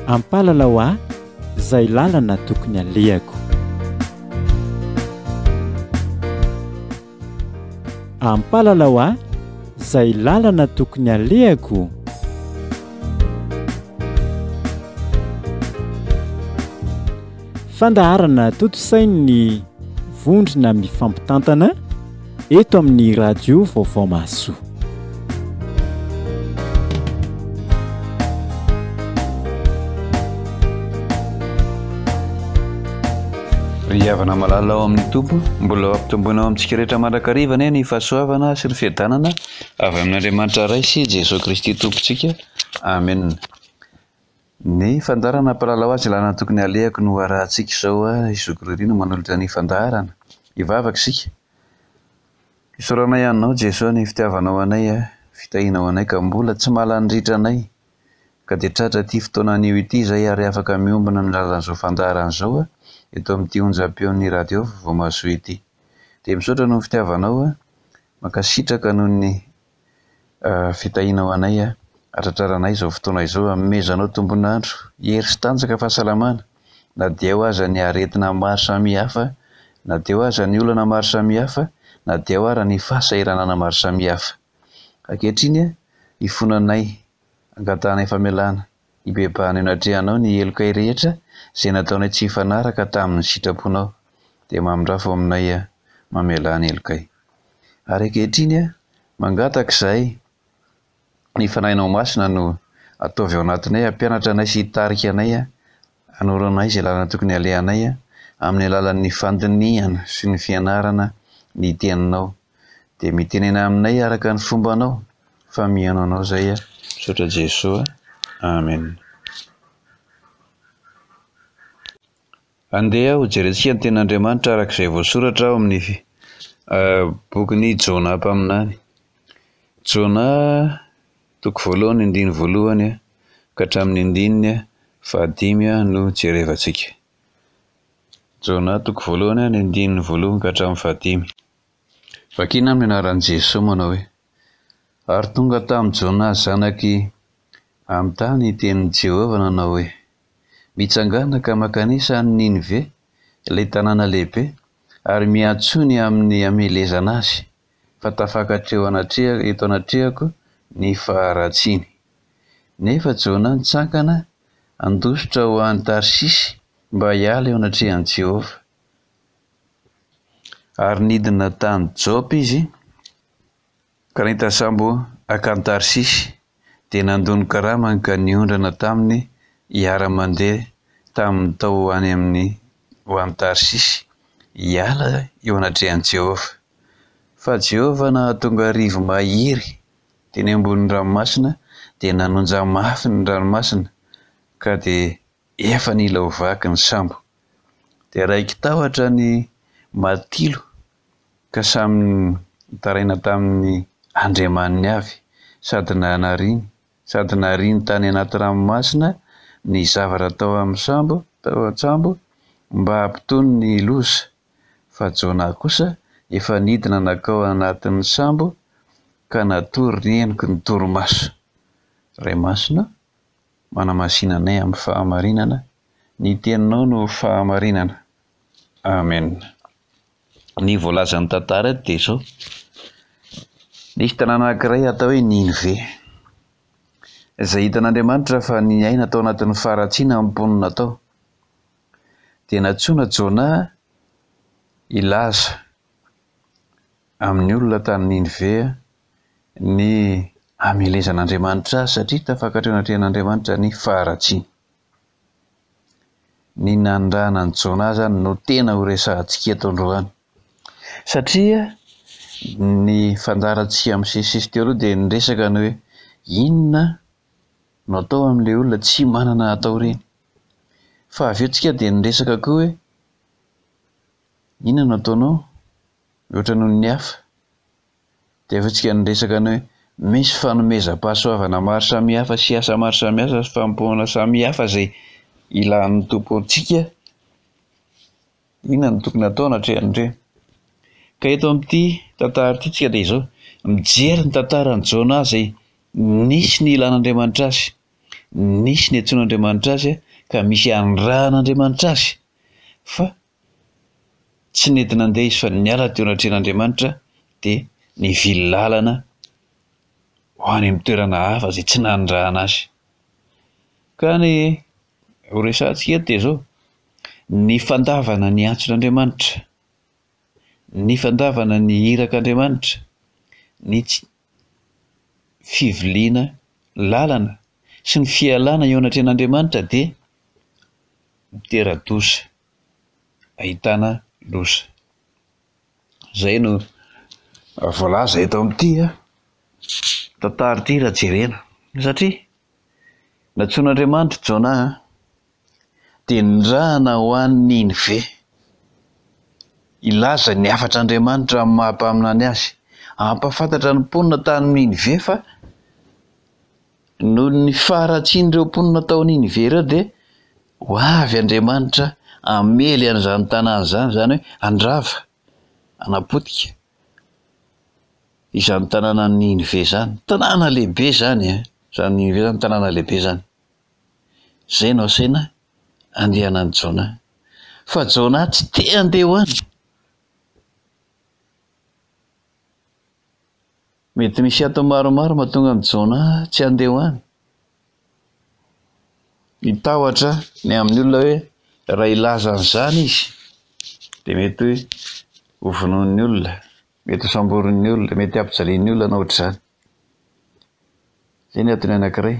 Ampalalao ahy izay lalana tokony alehako. Ampalalao ahy izay lalana tokony alehako. Fandaharana tontosain'ny vondrona mifampitantana eto amin'ny radio Vaovao Mahasoa. Ry havana malala ao amin'ny Tompo, mbola ho ampitomboina ao amintsika rehetra mandrakariva anie ny fahasoavana sy ny fiadanana avy amin'Andriamanitra Ray sy Jesoa Kristy Tompontsika. Amen. Ny fandaharana Mpalalao azy lalana tokony halehako no arahantsika izao i Zoky Riri no manolotra ny fandaharana. Hivavaka isika. Isaoranay Anao Jesoa ny fitiavanao anay, fitahianao anay ka mbola tsy mahalany ritra anay ka dia tratra ity fotoana anio ity izay ary afaka miombona amin'ny alalan'izao fandaharana izao eto amin'ity onjam-peon'ny radio Vaovao Mahasoa ity. Dia misaotra noho ny fitiavanao, mankasitraka noho ny Fitahiana ho anay hatratraranay izao fotoana izao, hanomezanao tombon'andro, hery sy tanjaka fahasalamana, na dia eo aza ny aretina maro samihafa, na dia eo aza ny olana maro samihafa, na dia eo ara ny fahasahiranana maro samihafa. Ankehitriny, ifonanay, angatahanay famelana, hibebahana eo anatrehanao ny helokay rehetra izay nataonay tsy hifanaraka tamin'ny sitraponao, dia mamindrafo aminay mamelà ny helokay. Ary ankehitriny, mangataka izahay, ny Fanahinao Masina no ataovy ao anatinay hampianatra anay sy hitarika anay, hanoro anay izay lalana tokony halehanay, amin'ny alalan'ny fandinihana sy ny fianarana ny Teninao. Dia mitenena aminay araka ny fombanao fa mihaino anao zay aho. Misaotra Jesoa. Amen. Andeha ho jerentsika ny tenin'Andriamanitra araka izay voasoratra ao amin'ny bokin'i Jona mpaminany. Jona toko voalohany andininy voalohany ka hatramin'ny andininy fahadimy no jerevantsika. Jona toko voalohany ny andininy voalohany ka hatramin'ny fahadimy. Vakina amin'ny anaran'i Jesoa manao hoe, Ary tonga tamin'i Jona zanak'i Amitahy ny tenin'i Jehovah nanao hoe, Mitsangàna ka mankanesa any Ninive, ilay tanàna lehibe, ary miantsoa ny amin'ny hamelezana azy, fa tafakatra eo anatreha eto anatrehako ny faharatsiany. Nefa Jona nitsangana handositra ho any Tarsisy mba hiala eo anatrehan'i Jehovah. Ary nidina tany Jopa izy, ka nahita sambo hankany Tarsisy, dia nandoa ny karamany ka niondrana taminy hiara-mandeha taminy tao ho any amin'ny ho any Tarsisy, hiala eo anatrehan'i Jehovah. Fa Jehovah nahatonga rivo-mahery teny ambonin'ny ranomasina, dia nanonja mafy ny ranomasina, ka dia efa nila ho vaky ny sambo. Dia raiki-tahotra ny matilo ka samy nitaraina tamin'ny andriamaniny avy, sady nanariny sady nariany tany anaty ranomasina ny zavatra tao amin'ny sambo tao an-tsambo mba hampitony ny loza, fa Jonah kosa efa nidina nankao anatin'ny sambo ka natory renoky ny torimaso. Ray Masina, manamasina anay amin'ny fahamarinana, ny teninao no fahamarinana. Amen. Ny voalazan'ny tantara eto dia izao, nisy tanàna anankiray atao hoe Ninive, izay hitan'Andriamanitra fa niaina tao anatin'ny faharatsiana ny mponina tao. Dia nantsoina Jona hilaza amin'ny olona tany Ninive ny hamelezan'Andriamanitra azy satria tafakatra eo anatrehan'Andriamanitra ny faharatsiany. Ny nanirahana an'i Jona azany no tena ho resahantsika eto androany. Satria ny fandaharantsika misesisesy teo aloha dia niresaka ny hoe inona no atao amin'ilay olona tsy manana atao ireny. Fa avy eo tsika dia niresaka koa hoe inona no ataonao mihoatra noho ny hafa. Dia efa tsika niresaka ny hoe misy fanomezam-pahasoavana maro samihafa sy asa maro samihafa sy fanompoana samihafa izay ilan'ny Tompo antsika. Inona no tokony hatao anatrehan'ireny? Ka eto amin'ity tantara ity tsika dia izao, mijery ny tantaran'i Jona izay nisy ny ilan'Andriamanitra azy. Nisy niantsoan'Andriamanitra azy ka misy anirahan'Andriamanitra azy fa tsy nety nandeha izy fa niala teo anatrehan'Andriamanitra dia nivily lalana ho any amin'ny toerana hafa izay tsy nanirahana azy. Ka ny ho resahantsika eto dia izao, ny fandavana ny antson'Andriamanitra, ny fandavana ny irak'Andriamanitra, ny tsy fiviliana lalana sy ny fialana eo anatrehan'Andriamanitra dia mitera-doza, ahitana loza. Izay no voalaza eto amin'ity tantara ity raha jerena. Satria nantsoin'Andriamanitra Jonah dia nirahana ho any Ninive hilaza ny hafatr'Andriamanitra amin'ny maha mpaminany azy. Hampahafantatra ny mponina tany Ninive fa noho ny faharatsian'ireo mponina tao Ninive ireo dia ho avy Andriamanitra hamely an'izany tanàna izany, izany hoe handrava, hanapotika izany tanànan'i Ninive izany. Tanàna lehibe izany e, izany Ninive izany tanàna lehibe izany. Izay no asaina andehanan'i Jonah. Fa Jonah tsy te handeha ho any. Mety misy antony maromaro mahatonga an'i Jonah tsy handeha ho any. Ny tahotra ny amin'ny olona hoe raha hilaza an'izany izy dia mety hoe ho vonoin'ny olona, mety ho samborin'ny olona, mety hampijalian'ny olona na ohatr'izany. Izay ny antony anankiray.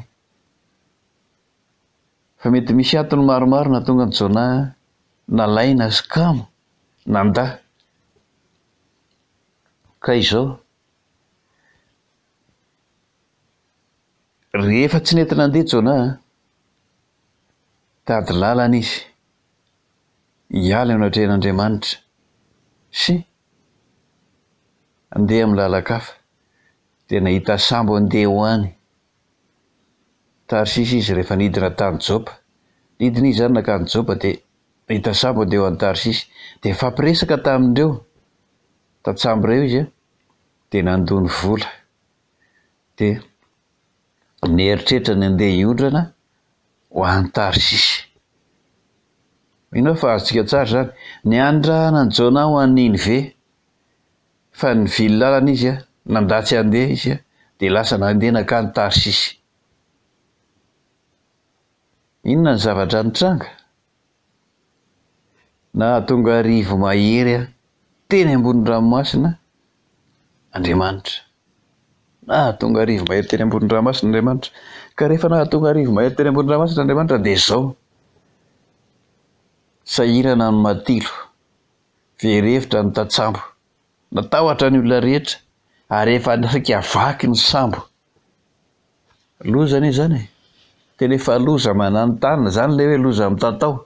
Fa mety misy antony maromaro nahatonga an'i Jonah nalaina sy kamo nandà. Ka izao, rehefa tsy nety nandeha Jonah, nitady lalana izy hiala eo anatrehan'Andriamanitra sy handeha amin'ny lalan-kafa, dia nahita sambo handeha ho any Tarsisy izy rehefa nidina tany Jopa. Nidina izy izany nankany Jopa dia nahita sambo handeha ho any Tarsisy. Dia nifampiresaka tamin'ireo tantsambo ireo izy dia nandoa ny vola. Dia nieritreritra ny handeha hiondrana ho any Tarsisy. Mino aho fa azontsika tsara izany. Niandrana an'i Jonah ho any Ninive. Fa nivily lalana izy, nandà tsy handeha izy, dia lasa nandeha nankany Tarsisy. Inona ny zavatra nitranga? Nahatonga rivo-mahery teny ambony ranomasina Andriamanitra. Nahatonga rivo-mahery teny ambony ranomasina Andriamanitra. Ka rehefa nahatonga rivo-mahery teny ambony ranomasina Andriamanitra dia izao, sahirana ny matilo. Very hevitra ny tantsambo. Natahotra ny olona rehetra ary efa saika vaky ny sambo. Loza anie izany e! Tena efa loza mananontanona, izany ilay hoe loza mitatao.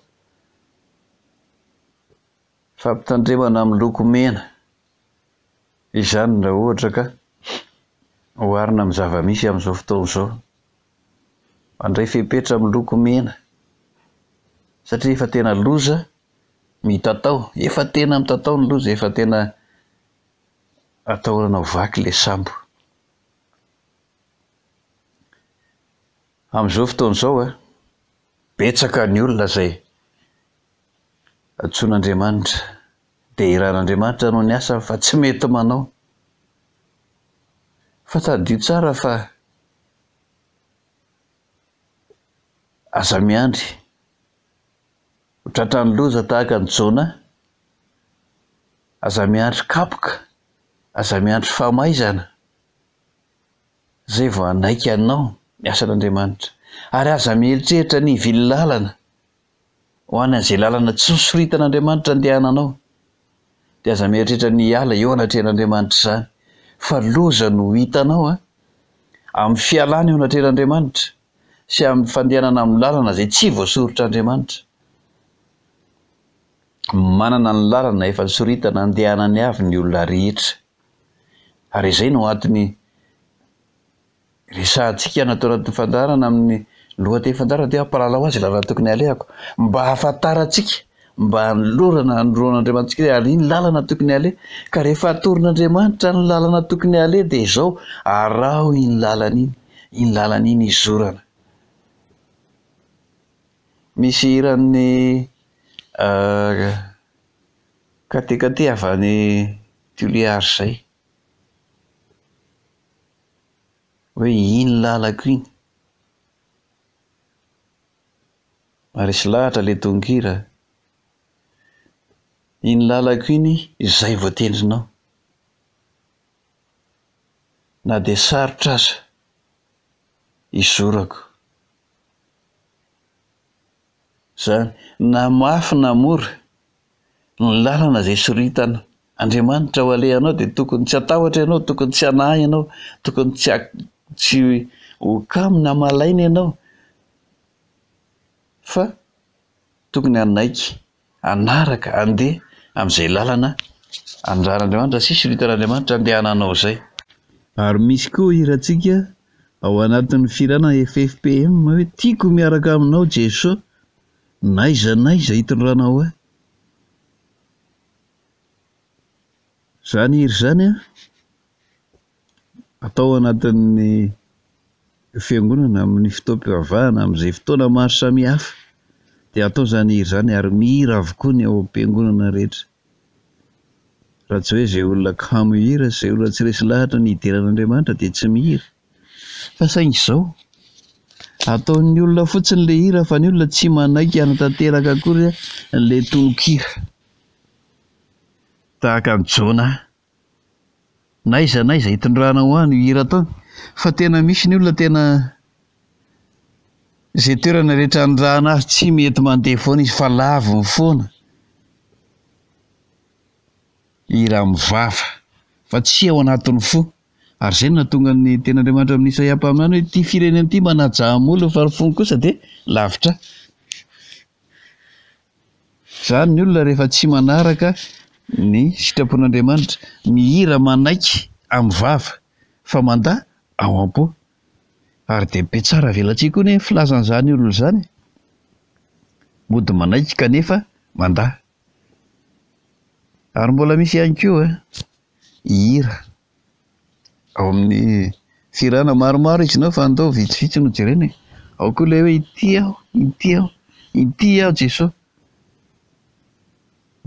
Fampitandremana miloko mena izany raha ohatra ka oharina amin'ny zava-misy amin'izao fotoana izao. Mandray fepetra miloko mena satria efa tena loza Mitatao, efa tena mitatao ny loza, efa tena atahorana ho vaky ilay sambo. Amin'izao fotoana izao a, betsaka ny olona izay antsoin'Andriamanitra, dia iran'Andriamanitra noho ny asany fa tsy mety manao. Fa tadidio tsara fa aza miandry. Ho tratran'ny loza tahaka an'i Jona, aza miandry kapoka, aza miandry famaizana, izay vao hanaiky anao ny asan'Andriamanitra. Ary aza mieritreritra ny hivily lalana ho any an'izay lalana tsy nosoritan'Andriamanitra andehananao. Dia aza mieritreritra ny hiala eo anatrehan'Andriamanitra izany, fa loza no ho hitanao amin'ny fialana eo anatrehan'Andriamanitra. sy amin'ny fandehanana amin'ny lalana izay tsy voasoritr'Andriamanitra. Manana ny lalana efa nosoritana andehanany avy ny olona rehetra. Ary izay no antony resahantsika natao anatin'ny fandaharana amin'ny lohateny fandaharana dia hampalalao azy lalana tokony halehako mba hahafantarantsika mba hanolorana hanoloran'Andriamanitsika hoe ary iny lalana tokony haleha ka rehefa atoron'Andriamanitra ny lalana tokony haleha dia izao araho iny lalana iny iny lalana iny izorana. Misy hiran'ny Katekate avy any Tuléar izay. Hoe iny lalako iny. Maharesy lahatra ilay tononkira. Iny lalako iny izay voatendrinao. Na dia sarotra aza izorako. Izany, na mafy na mora, ny lalana izay soritana Andriamanitra ho alehanao dia tokony tsy hatahotra ianao, tokony tsy hanahy ianao, tokony tsy tsy ho kamo na malaina ianao fa tokony hanaiky hanaraka, handeha amin'izay lalana andraran'Andriamanitra sy soritan'Andriamanitra andehananao izay. Ary misy koa hirantsika ao anatin'ny fihirana FFPM hoe tiako miaraka aminao Jeso n'aiza n'aiza hitondranao ahy. Izany hira izany an, atao anatin'ny fiangonana amin'ny fotoam-pivavahana amin'izay fotoana maro samihafa dia atao izany hira izany ary mihira avokoa ny ao am-piangonana rehetra. Raha tsy hoe izay olona kamo hihira sy izay olona tsy resy lahatra ny hidera an'Andriamanitra dia tsy mihira. Fa saingy izao, ataon'ny olona fotsiny ilay hira fa ny olona tsy manaiky hanatanteraka akory ilay tononkira. Tahaka an'i Jona. N'aiza n'aiza hitondranao ahy no hira ataony fa tena misy ny olona tena izay toerana rehetra andrahana azy tsy mety mandeha foana izy fa laviny foana. Hira amin'ny vava fa tsy ao anatin'ny fo. Ary izay no nahatonga ny tenin'Andriamanitra amin'i Isaia mpaminany hoe ity firenena ity manaja amolo fa ny fony kosa dia lavitra ahy. Izany ny olona rehefa tsy manaraka ny sitrapon'Andriamanitra, mihira manaiky amin'ny vava fa mandà ao am-po. Ary dia be tsara velatsihy koa anie ny filazan'izany olona izany e! Mody manaiky kanefa mandà. Ary mbola misy ihany koa hira Ao amin'ny fihirana maromaro izy ireo fa andao vitsivitsy no jerena e. Ao koa ilay hoe ity aho, ity aho, ity aho Jesoa.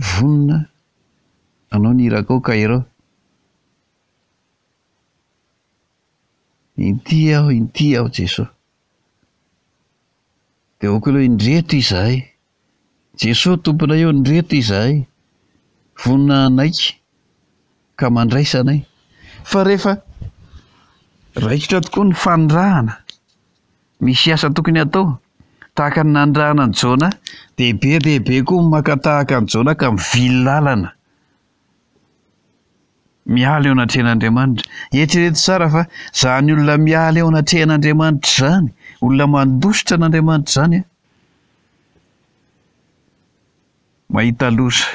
Vonona hanao ny irakao ka irao. Ity aho, ity aho Jesoa. Dia ao koa ilay hoe indreto izahay. Jesoa Tomponay ô ndreto izahay vonona hanaiky ka mandraisa anay fa rehefa raikitra tokoa ny fanirahana misy asa tokony hatao tahaka ny nanirahana an'i Jona dia be dia be koa ny maka tahaka an'i Jona ka mivily lalana miala eo anatrehan'Andriamanitra. Eritrereto tsara fa izany olona miala eo anatrehan'Andriamanitra izany, olona mandositra an'Andriamanitra izany an, mahita loza.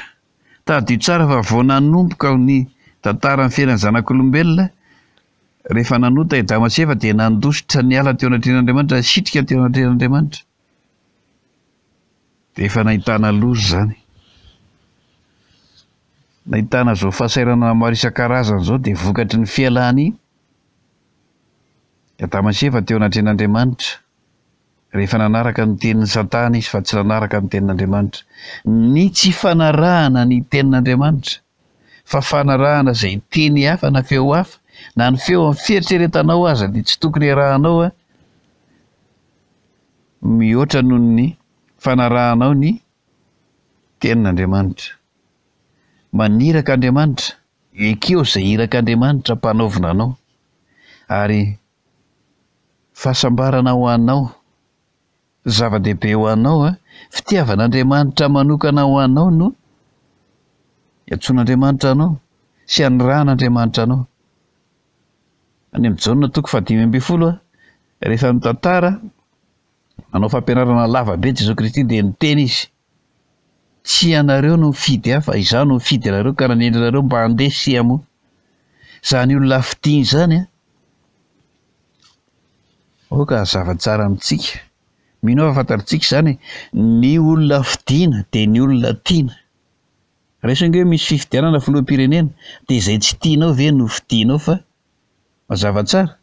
Tadidio tsara fa vao nanomboka ny tantaran'ny fiainan'ny zanak'olombelona, rehefa nanota i Adama sy Eva dia nandositra niala teo anatrehan'Andriamanitra, nisitrika teo anatrehan'Andriamanitra. Dia efa nahitana loza izany. Nahitana izao fahasahiranana maro isan-karazany izao dia vokatry ny fialan'i Adama sy Eva teo anatrehan'Andriamanitra. Rehefa nanaraka ny tenin'i Satana izy fa tsy nanaraka ny tenin'Andriamanitra. Ny tsy fanarahana ny tenin'Andriamanitra fa fanarahana izay teny hafa na feo hafa, na ny feo amin'ny fieritreretanao aza dia tsy tokony harahanao mihoatra noho ny fanarahanao ny tenin'Andriamanitra. Maniraka Andriamanitra, ekeo izay irak'Andriamanitra ampanaovina anao ary Fahasambarana ho anao, zava-dehibe ho anao, fitiavan'Andriamanitra manokana ho anao no iantsoan'Andriamanitra anao sy anirahan'Andriamanitra anao. Any amin'ny Jaona toko fahadimy ambin'ny folo, rehefa mitantara, manao fampianarana lava be Jesoa Kristy dia niteny Izy, Tsy ianareo no nifidy ahy fa izaho no nifidy anareo ka nanendry anareo mba handeha sy hamoa. Izany olona fidiny izany an! Aoka hazava tsara amintsika. Mino aho fa fantatritsika izany e! Ny olona fidina dia ny olona tiana. Raiso ange hoe misy fifidianana filoham-pirenena dia izay tsy tianao ve no fidinao fa mazava tsara?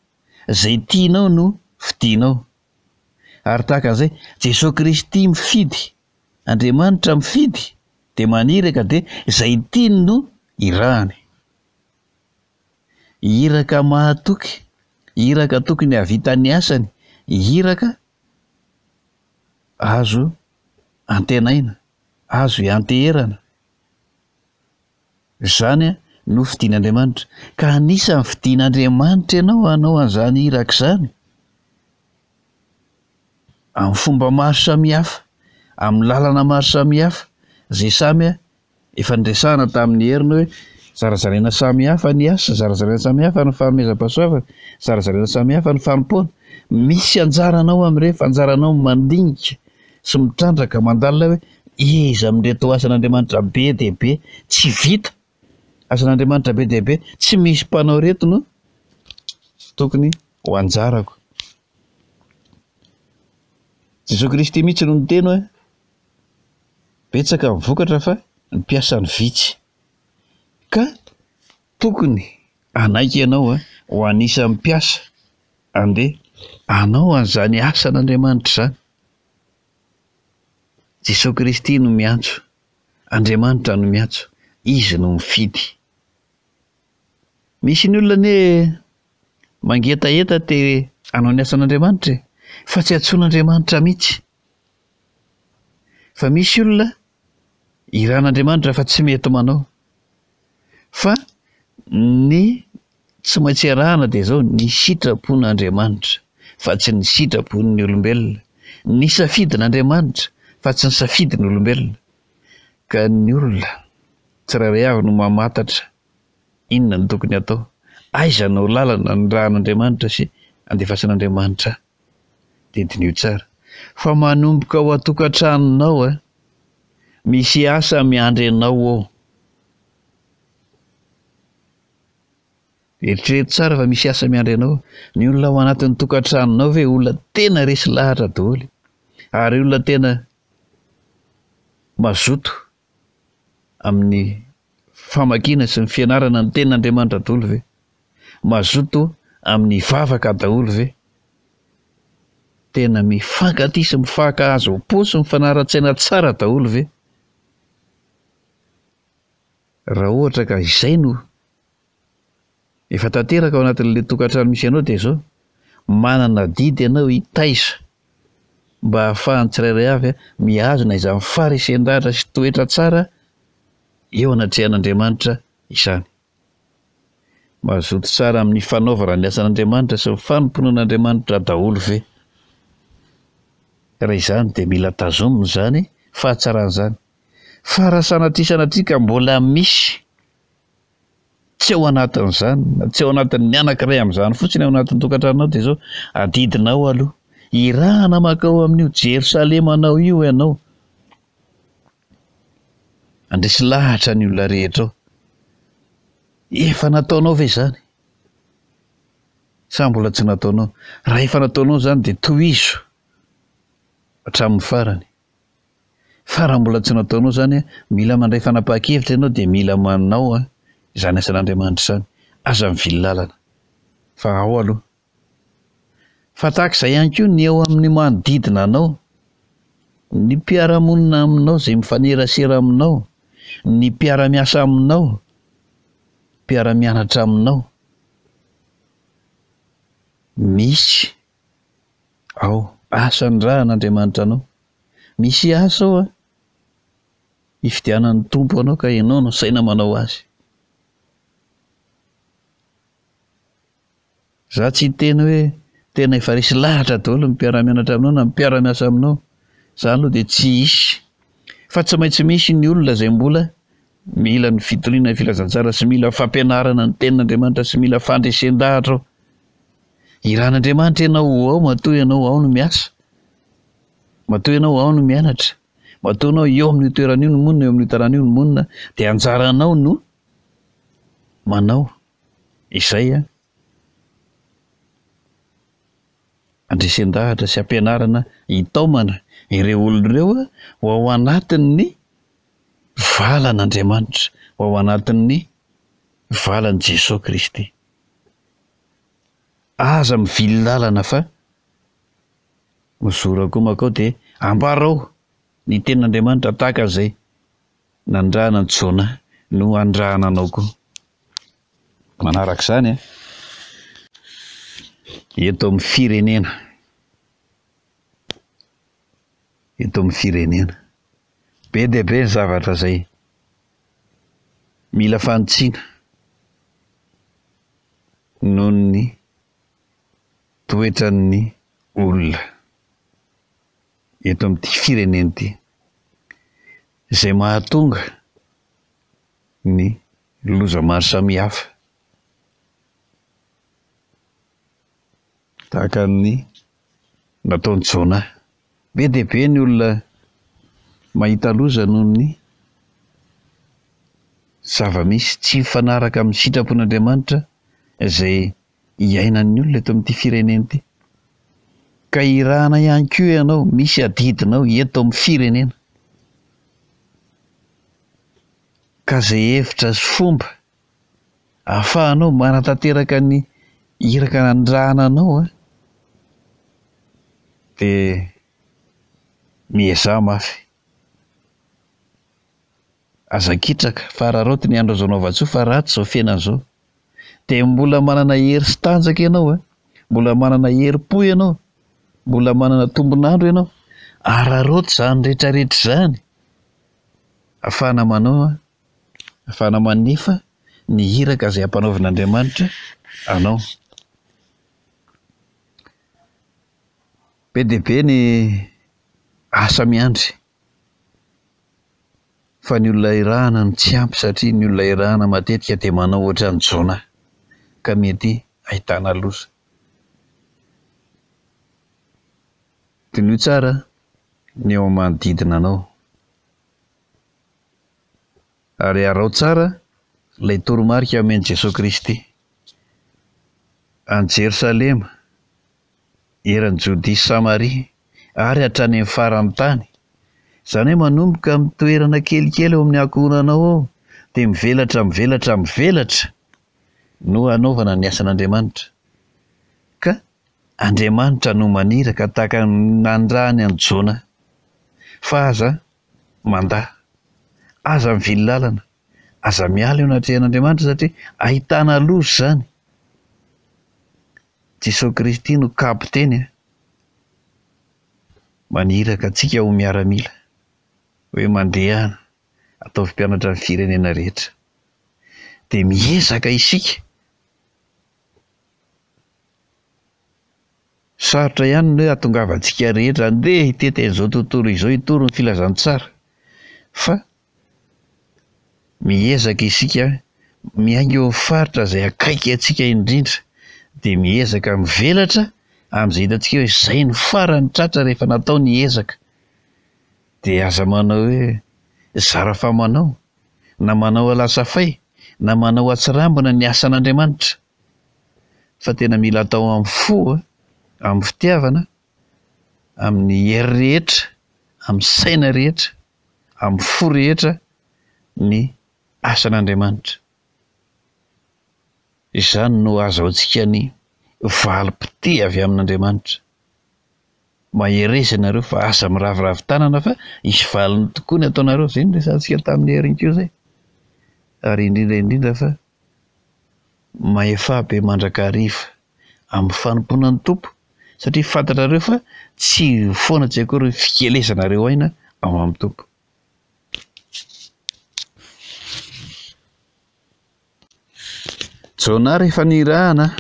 Izay tianao no fidinao. Ary tahaka an'izay, Jesoa Kristy mifidy, Andriamanitra mifidy, dia maniraka dia izay tiany no irahany. Iraka mahatoky, iraka tokony hahavita ny asany, iraka azo antenaina, azo ianteherana. Izany no fidin'Andriamanitra. Ka anisan'ny fidin'Andriamanitra ianao hanao an'izany iraka izany. Amin'ny fomba maro samihafa, amin'ny lalana maro samihafa, izay samy efa niresahana tamin'ny heriny hoe zarazaraina samihafa ny asa, zarazaraina samihafa ny fanomezam-pahasoavana, zarazaraina samihafa ny fanompoana. Misy anjaranao amin'ireny fa anjaranao mandinika sy mitrandraka mandalina hoe iza amin'ireto asan'Andriamanitra be dia be tsy vita, asan'Andriamanitra be dia be tsy misy mpanao ireto no tokony ho anjarako. Jesoa Kristy mihitsy no niteny hoe betsaka ny vokatra fa ny mpiasa no vitsy. Ka tokony hanaiky ianao ho anisan'ny mpiasa andeha hanao an'izany asan'Andriamanitra izany. Jesoa Kristy no miantso, Andriamanitra no miantso, Izy no mifidy. Misy ny olona anie mangetaheta te hanao ny asan'Andriamanitra e, fa tsy antsoin'Andriamanitra mihitsy. Fa misy olona iran'Andriamanitra fa tsy mety manao. Fa ny tsy maintsy iarahana dia izao, ny sitrapon'Andriamanitra fa tsy ny sitrapon'ny olombelona, ny safidin'Andriamanitra fa tsy ny safidin'ny olombelona. Ka ny olona tsirairay avy no mamantatra inona no tokony hatao, aiza no lalana nirahan'Andriamanitra sy andefasan'Andriamanitra ahy. Dia diniho tsara. Fa manomboka ao an-tokantranonao eh, misy asa miandry anao ao. Eritrereto tsara fa misy asa miandry anao. Ny olona ao anatin'ny tokantranonao ve olona tena resy lahatra daholo? Ary olona tena mazoto amin'ny famakiana sy ny fianarana ny tenin'Andriamanitra daholo ve? Mazoto amin'ny vavaka daholo ve? Tena mifankatia sy mifankahazo am-po sy mifanara-tsaina tsara daholo ve? Raha ohatra ka izay no efa tanteraka ao anatin'ilay tokantrano misy anao dia izao, manana adidy ianao hitaiza mba hahafahan'ny tsirairay avy mihazona izany faharesen-dahatra sy toetra tsara eo anatrehan'Andriamanitra izany. Mazoto tsara amin'ny fanaovana ny asan'Andriamanitra sy ny fanompoana an'Andriamanitra daholo ve? Raha izany dia mila tazomina izany fahatsarana izany. Fa raha sanatria sanatria ka mbola misy tsy ao anatin'izany na tsy ao anatin'ny anankiray amin'izany fotsiny ao anatin'ny tokantranonao dia izao, adidinao aloha, irahana mankao amin'io Jerosalemanao io ianao, handresy lahatra ny olona rehetra ao. Efa nataonao ve izany? Sa mbola tsy nataonao? Raha efa nataonao izany dia tohizo hatramin'ny farany. Fa raha mbola tsy nataonao izany, mila mandray fanapahan-kevitra ianao dia mila manao izany asan'Andriamanitra izany. Aza mivily lalana fa ao aloha. Fa tahaka izay ihany koa ny eo amin'ny manodidina anao, ny mpiara-monina aminao izay mifanerasera aminao, ny mpiara-miasa aminao, mpiara-mianatra aminao. Misy ao asa nirahan'Andriamanitra anao. Misy asa ao an, ifidianan'ny Tompo anao ka ianao no saina manao azy. Za tsy hiteny hoe tena efa resy lahatra daholo ny mpiara-mianatra aminao na ny mpiara-miasa aminao. Zany aloha dia tsy hisy. Fa tsy maintsy misy ny olona izay mbola mila ny fitoriana ny filazantsara sy mila fampianarana ny tenin'Andriamanitra sy mila fandresen-dahatra ao. Iran'Andriamanitra ianao ho ao matoa ianao ao no miasa. Matoa ianao ao no mianatra. Matoa ianao eo amin'io toerana io no monina, eo amin'io tanàna io no monina, dia anjaranao no manao izay handresen-dahatra sy hampianarana hitaomana ireo olona ireo ho ao anatin'ny valan'Andriamanitra, ho ao anatin'ny valan'i Jesoa Kristy. Aza mivily lalana fa. Mizora koa mankao dia ambarao ny tenin'Andriamanitra tahaka izay nandrahana an'i Jona no handrahana anao koa. Manaraka izany, eto amin'ny firenena, eto amin'ny firenena, be dia be ny zavatra izay mila fanitsiana noho ny toetran'ny olona eto amin'ity firenena ity, izay mahatonga ny loza maro samihafa tahaka ny nataon'i Jona. Be dia be ny olona mahita loza noho ny zava-misy tsy mifanaraka amin'ny sitrapon'Andriamanitra izay iainan'ny olona eto amin'ity firenena ity. Ka irahana ihany koa ianao, misy adidinao eto amin'ny firenena. Ka izay hevitra sy fomba ahafahanao manatanteraka ny iraka nanirahana anao an, dia miezaha mafy. Aza kitraka fa araraoty ny andro azo anaovan-tsoa fa ratsy izao fiainana izao. Dia mbola manana hery sy tanjaka ianao an, mbola manana herim-po ianao, mbola manana tombon'andro ianao. Araraoty izany rehetra rehetra izany ahafahana manao, ahafahana manefa ny iraka izay ampanaovin'Andriamanitra anao. Be dia be ny asa miandry. Fa ny olona irahana no tsy ampy satria ny olona irahana matetika dia manao ohatran'i Jonah ka mety ahitana loza. Diniho tsara ny eo amin'ny manodidina anao ary araho tsara ilay toromarika omen'i Jesoa Kristy any Jerosalema. eran'i Jodia sy Samaria ary hatrany amin'ny faran'ny tany. Izany hoe manomboka amin'ny toerana kelikely ao amin'ny ankohonanao ao dia mivelatra mivelatra mivelatra no hanaovana ny asan'Andriamanitra. Ka Andriamanitra no maniraka tahaka ny nanirahany an'i Jona. Fa aza mandà. Aza mivily lalana. Aza miala eo anatrehan'Andriamanitra satria ahitana loza izany. Jesoa Kristy no kapiteny a! Maniraka antsika ho miaramila, hoe mandehana, ataovy mpianatra ny firenena rehetra. Dia miezaka isika. Sarotra ihany ny hoe hatongavantsika rehetra handeha hitety an'izao tontolo izao hitory ny filazantsara. Fa Miezaka isika miainga eo amin'ny faritra izay akaiky antsika indrindra, dia miezaka mivelatra amin'izay hitantsika hoe izay no farany tratra rehefa natao ny ezaka. Dia aza manao hoe zara fa manao, na manao alasafay, na manao atsirambina ny asan'Andriamanitra, fa tena mila atao amin'ny fo, amin'ny fitiavana, amin'ny hery rehetra, amin'ny saina rehetra. amin'ny fo rehetra ny asan'Andriamanitra. Izany no ahazahoantsika ny valim-pitia avy amin'Andriamanitra. Mahereza ianareo fa aza miraviravy tanana fa hisy valiny tokoa ny ataonareo. Izay no resahantsika tamin'ny heriny koa izay. Ary indrindra indrindra fa mahefà be mandrakariva amin'ny fanompoana ny Tompo satria fantatrareo fa tsy ho foana tsy akory ny fikelezanareo aina ao amin'ny Tompo. Jona rehefa nirahana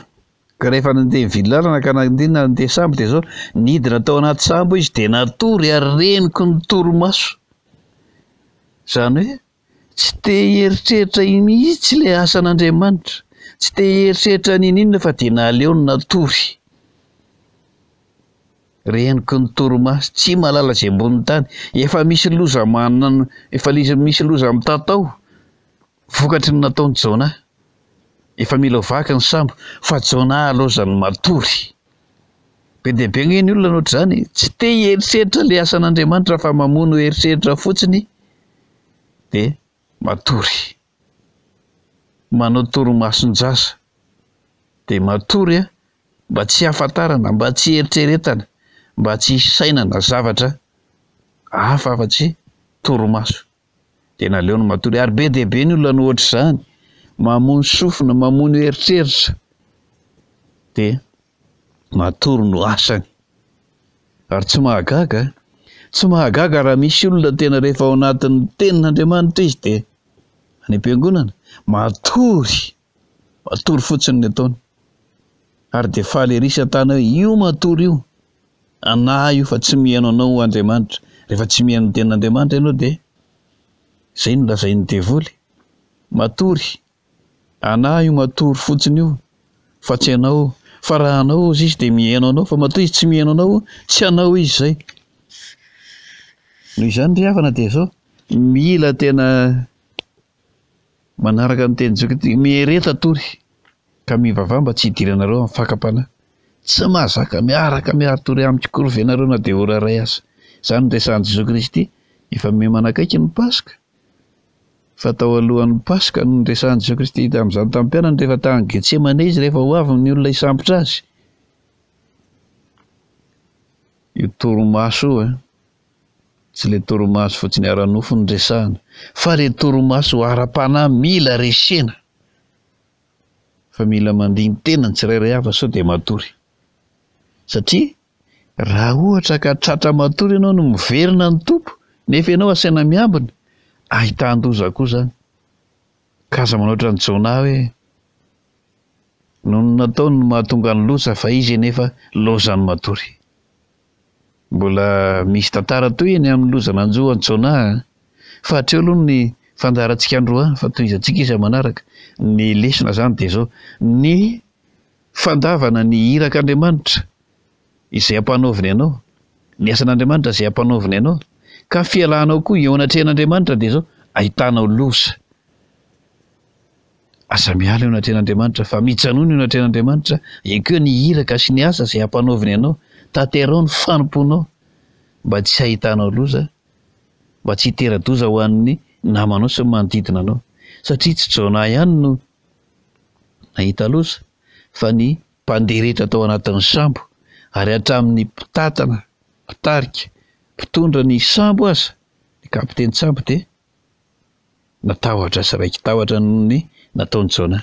ka rehefa nandeha nivily lalana ka nandeha nandeha sambo dia zao nidina tao anaty sambo izy dia natory ary reniko ny torimaso. Izany hoe Tsy te hieritreritra mihitsy ilay asan'Andriamanitra, tsy te hieritreritra n'inon'inona fa dia naleony natory. Renoky ny torimaso, tsy mahalala izay ambonin'ny tany. Efa misy loza manan, efa misy loza mitatao vokatry ny nataon'i Jonah. Efa mila ho vaky ny sambo fa Jonah alaozany matory. Be dia be ange ny olona no ohatr'izany e, tsy te hieritreritra ilay asan'Andriamanitra fa mamono eritreritra fotsiny dia matory. Manao mba tsy hisainana zavatra hafa afa-tsy torimaso. Dia naleony matory. Ary be dia be ny olona no ohatr'izany, mamono sofina, mamono eritreritra, dia matory no asany. Ary tsy mahagaga, tsy mahagaga raha misy olona tena rehefa ao anatin'ny tenin'Andriamanitra izy dia any am-piangonana, matory, matory fotsiny ny ataony. Ary dia faly ery Satana hoe io matory io, anah io fa tsy mihaino anao Andriamanitra. Rehefa tsy mihaino ny tenin'Andriamanitra ianao dia izay no lazain'ny devoly, matory. Anah io matory fotsiny io fa tsy anao, fa raha anao ozy izy dia mihaino anao fa matoa izy tsy mihaino anao tsy anao izy izay. Noho izany ry havana dia izao, mila tena manaraka ny tenin'i Jesoa Kristy, mihereta tory ka mivavaha mba tsy hidiranareo amin'ny fakam-panahy. Tsy mahazaka miaraka miari-tory amiko koa ve nareo na dia ora iray aza. Izany no resahan'i Jesoa Kristy, efa miha-manakaiky ny Paska. Fa tao alohan'ny Paska no niresahan'i Jesoa Kristy tamin'izany tamin'ny mpianany rehefa tany Getsemane izy rehefa ho avy ny olona hisambotra azy. Io torimaso io eh, tsy ilay torimaso fotsiny ara-nofo no resahana fa ilay torimaso ara-panahy mila resena. Fa mila mandini-tena ny tsirairay avy sao dia matory. Satria Raha ohatra ka tratra matory ianao no miverina ny Tompo nefa ianao asaina miambina, ahitan-doza koa izany. Ka aza manao ohatran'i Jonah hoe noho ny nataony no mahatonga ny loza fa izy anefa lozan'ny matory. Mbola misy tantara tohiny amin'ny loza nanjo an'i Jonah an! Fa hatreo aloha ny fandaharantsika androany fa tohizantsika izy amin'ny manaraka. Ny lesona izany dia izao, ny Fandavana ny irak'Andriamanitra izay ampanaoviny anao, ny asan'Andriamanitra izay ampanaoviny anao, ka fialanao koa eo anatrehan'Andriamanitra dia izao, ahitanao loza. Aza miala eo anatrehan'Andriamanitra fa mijanona eo anatrehan'Andriamanitra, ekeo ny iraka sy ny asa izay ampanaoviny anao, tanterao ny fanompoanao mba tsy hahitanao loza, mba tsy hitera-doza ho an'ny namanao sy ny manodidina anao. Satria tsy Jonah ihany no nahita loza fa ny mpandeha rehetra tao anatin'ny sambo ary hatramin'ny mpitantana, mpitarika, mpitondra ny sambo aza, ny kapitenin-tsambo dia natahotra sy raiki-tahotra noho ny nataon'i Jona.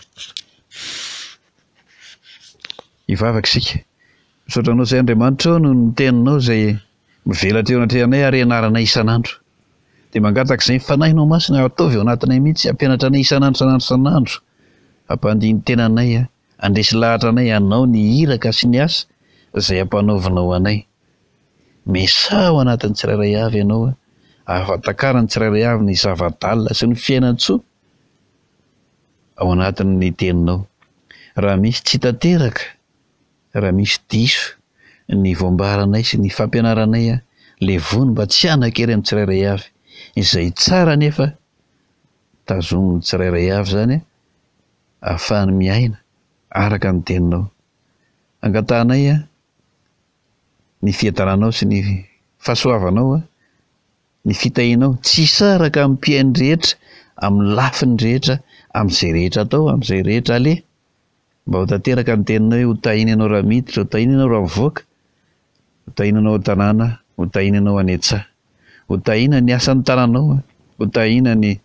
Hivavaka isika. Misaotra Anao izay Andriamanitra ô noho ny Teninao izay mivelatra eo anatrehanay ary ianaranay isan'andro. Dia mangataka izay ny Fanahinao Masina ataovy ao anatinay mihitsy hampianatra anay isan'andro isan'andro isan'andro, hampandini-tena anay, handresy lahatra anay hanao ny iraka sy ny asa izay ampanaovinao anay. Miasà ao anatin'ny tsirairay avy Ianao, ahafatakaran'ny tsirairay avy ny zava-dalina sy ny fiainan-tsoa ao anatin'ny Teninao. Raha misy tsy tanteraka Raha misy diso ny voambaranay sy ny fampianaranay levony mba tsy hanan-kery amin'ny tsirairay avy. Izay tsara anefa tazomin'ny tsirairay avy izany ahafahany miaina araka ny teninao. Angatahanay ny fiadananao sy ny fahasoavanao, ny fitahianao tsy hisaraka amin'ny mpihaino rehetra, amin'ny lafiny rehetra, amin'izay rehetra atao, amin'izay rehetra aleha. Mba ho tanteraka ny teninao hoe ho tahiana ianao raha miditra, ho tahiana ianao raha mivoaka, ho tahiana ianao an-tanàna, ho tahiana ianao any an-tsaha. Ho tahiana ny asan'ny tananao, ho tahiana ny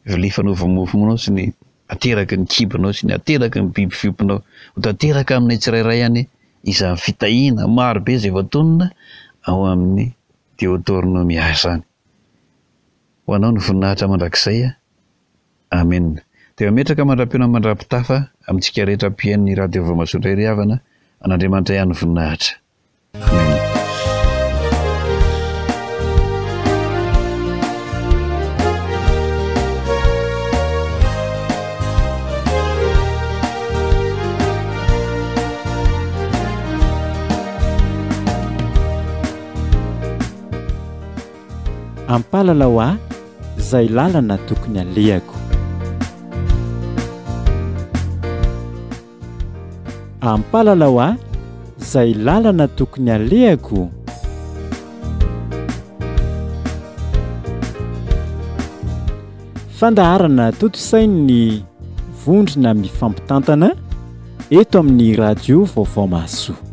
vilia fanaova-mofomonao sy ny ateraky ny kibonao sy ny ateraky ny biby fiompinao. Ho tanteraka aminay tsirairay anie izany fitahiana maro be izay voatonona ao amin'ny Deotornomia izany. Ho anao ny voninahitra mandrakizay. Amen. Dia mametraka mandra-pihaona mandra-pitafa amintsika rehetra mpihaino ny Radio Voamasoa indray ry havana, an'Andriamanitra ihany ny voninahitra. Amen. Ampalalao ahy izay lalana tokony alehako. Ampalalao ahy izay lalana tokony alehako. Fandaharana tontosain'ny vondrona mifampitantana eto amin'ny radio Vaovao Mahasoa.